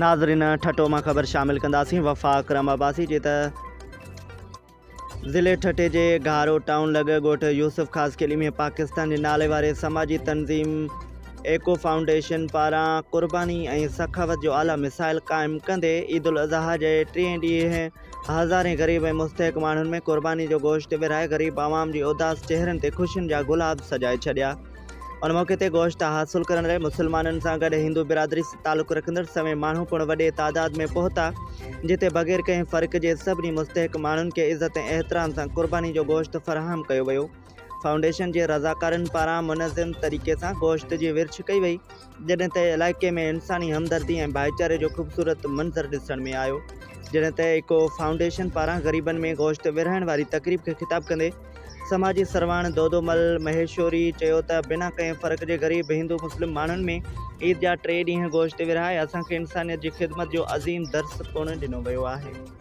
ناظرين ٺٽو مان خبر شامل ڪنداسين وفا اڪرم عباسي جي ته ضلعي ٺٽي جي گهارو ٽائون لڳ ڳوٺ يوسف خاصخيلي ۾ پاڪستان جي نالي واري سماجي تنظيم ايڪو فائونڊيشن پاران قرباني ۽ سخاوت جو اعليٰ مثال قائم ڪندي عيد الاضحيٰ جي ٽئين ڏينهن هزارين غريب ۽ مستحق ماڻهن ۾ قرباني جو گوشت ورهائي غريب عوام جي اداس چهرن تي خوشين جا گلاب سجائي ڇڏيا. ان موقعي تي گوشت حاصل ڪرڻ لاء مسلمانن سان گڏ هندو برادري سان تعلق رکندڙ سوين ماڻهو پڻ وڏي تعداد ۾ پهتا، جتي بغير ڪنهن فرق جي سڀني مستحق ماڻهن کي عزت ۽ احترام سان قرباني جو گوشت فراهم ڪيو ويو. فائونڊيشن جي رضاڪارن پاران منظم طريقي سان گوشت جي ورڇ ڪئي وئي، جڏهن ته علائقي ۾ انساني همدردي ۽ ڀائيچاري جو خوبصورت منظر ڏسڻ ۾ آيو. جڏهن ته ايڪو فائونڊيشن پاران غريبن ۾ گوشت ورهائڻ واري تقريب کي خطاب ڪندي سماجي سرواڻ دودو مل مهيشوري چيو ته بنا ڪنهن فرق جي غريب هندو مسلم ماڻهن ۾ عيد جا ٽي ڏينهن گوشت ورهائي اسان کي انسانيت جي خدمت جو عظيم درس پڻ ڏنو ويو آهي.